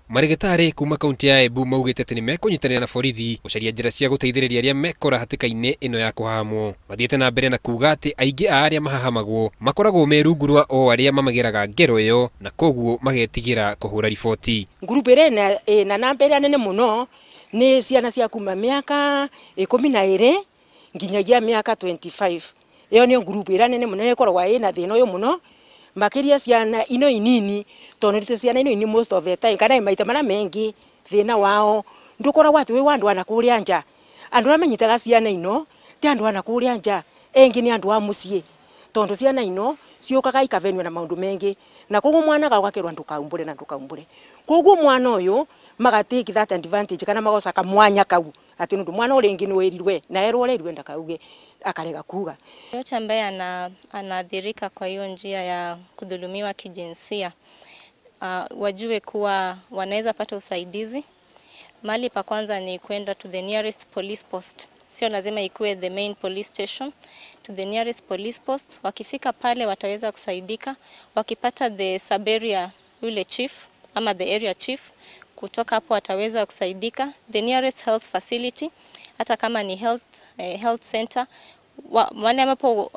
Marĩgĩtarĩ kuma kaunti ya Embu maugĩte atĩ nĩmekũnyitanĩra na borithi gũcaria njĩra cia gũteithĩrĩria arĩa mekora hatĩka-inĩ ĩno ya kũhahamwo. Mathiĩte na mbere na kuga atĩ aingĩ a arĩa mahahamagwo makoragwo me rungu rwa o arĩa mamageraga ngero ĩyo na koguo magetigĩra kũhũra riboti. Ngurubu ĩrĩa ĩna namba ĩrĩa nene mũno nĩ ciana cia kuma mĩaka 12 nginyagia mĩaka 25. Ĩyo nĩyo ngurubu ĩrĩa nene mũno ĩkoragwo ĩna thĩna ũyũ mũno makiria ciana ino inini tondu nĩ ciana ino inini most of the time kana maita mara mengi thina wao ndukoragwo ati wi wa andu ana kuria nja. Andu aria menyitaga ciana ino ti andu ana kuria nja, engi ni andu a mucii tondu ciana ino ciukaga ikavenio na maundu mengi na koguo mwana gakerwa ndukaumbure na ndukaumbure. Koguo mwana uyu magatake that advantage kana magocaka mwanya kau ati nundu mwana uringi ni wirirwe na erwo urerirwe ndakauge akarega kuga. Yote ambaye anaathirika kwa hiyo njia ya kudhulumiwa kijinsia wajue kuwa wanaweza pata usaidizi. Mahali pa kwanza ni kwenda to the nearest police post. Sio lazima ikuwe the main police station, to the nearest police post. Wakifika pale wataweza kusaidika. Wakipata the sub area yule chief ama the area chief, kutoka hapo wataweza kusaidika. The nearest health facility, hata kama ni health center, wale ambapo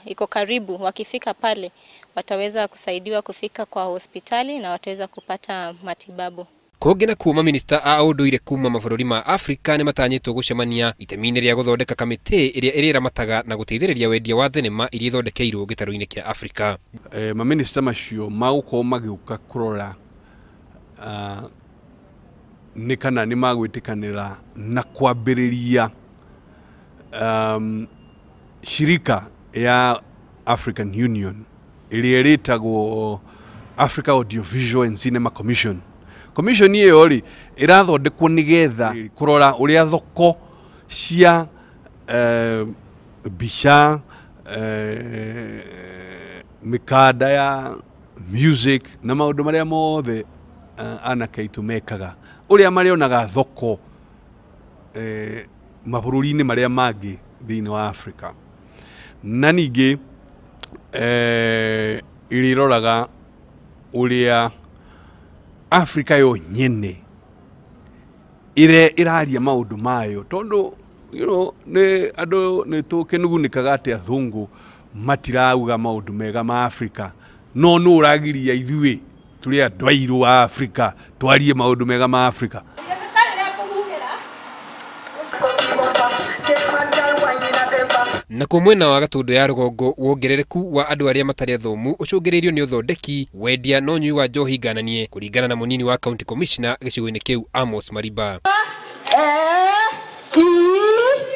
iko karibu, wakifika pale wataweza kusaidiwa kufika kwa hospitali na wataweza kupata matibabu. Kũngĩ na kuo maminista a ũndũire kuma mabũrũri ma Afrika nĩmatanyĩtwo gũcemania itemi-inĩ rĩa gũthondeka kamĩtĩ ĩrĩa ĩrĩramataga na gũteithĩrĩria wendia wa thenema iria ithondekeirwo gĩtarũ-inĩ kĩa Afrika. Maminista macio magũkorwo magĩũka kũrora nĩ kana nĩ magwĩtĩkanĩra na kwambĩrĩria shirika ya African Union ĩrĩa ĩrĩtagwo Africa Audiovisual and Cinema Commission. Commission ĩyo rĩ ĩrathondekwo nĩgetha kũrora ũrĩa thoko cia mbica, mĩkanda ya music na maũndũ marĩa mothe anake aitũ mekaga, ũrĩa marĩonaga thoko mabũrũri-inĩ marĩa mangĩ thĩinĩ wa Africa. Na ningĩ ĩrĩroraga ũrĩa Afrika yo nyene ĩraria maũndũ mayo tondu nĩ andũ nĩ tũkĩnugunĩkaga atĩ athũngũ matirauga maũndũ mega ma Afrika, no nũ ũragiria ithuĩ tũrĩ andũ airũ a Afrika twarie maũndũ mega ma Afrika. Nakuo mwena wa Gatũndũ ya rũgongo wongerereku wa andũ arĩa matarĩ athomu ũcũngĩrĩirio nĩ ũthondeki, wendia na ũnyui wa njohi ngananie, kũringana na mũnini wa county commissioner gĩcigo-inĩ kĩu Amos Mariba.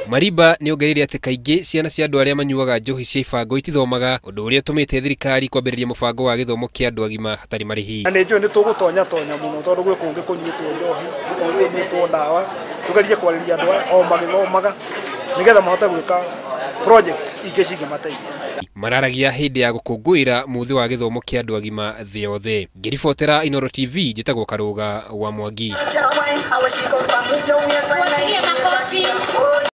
Mariba nĩongereire atĩ kaingĩ ciana cia andũ arĩa manyuaga njohi cia ibango itithomaga, ũndũ ũrĩa ũtũmĩte thirikari kwambĩrĩria mũbango wa gĩthomo kĩa andũ agima hatarĩ marĩhi. Na nĩ njũĩ nĩ tũgũtonya tonya mũno tondũ gwĩ kũngĩ kũnyuĩtwo njohi, gwĩ kũngĩ kũnyuĩtwo ndawa, tũgerie kwarĩria andũ o magĩthomaga nĩgetha mahote gwĩka projects ingĩ cingĩmateithia. Mararagia hĩndĩ ya gũkũngũĩra mũthĩ wa gĩthomo kĩa andũ agima thĩ yothe. Ngĩribotera Inooro TV, njĩtagwo Karũga wa Mwangi.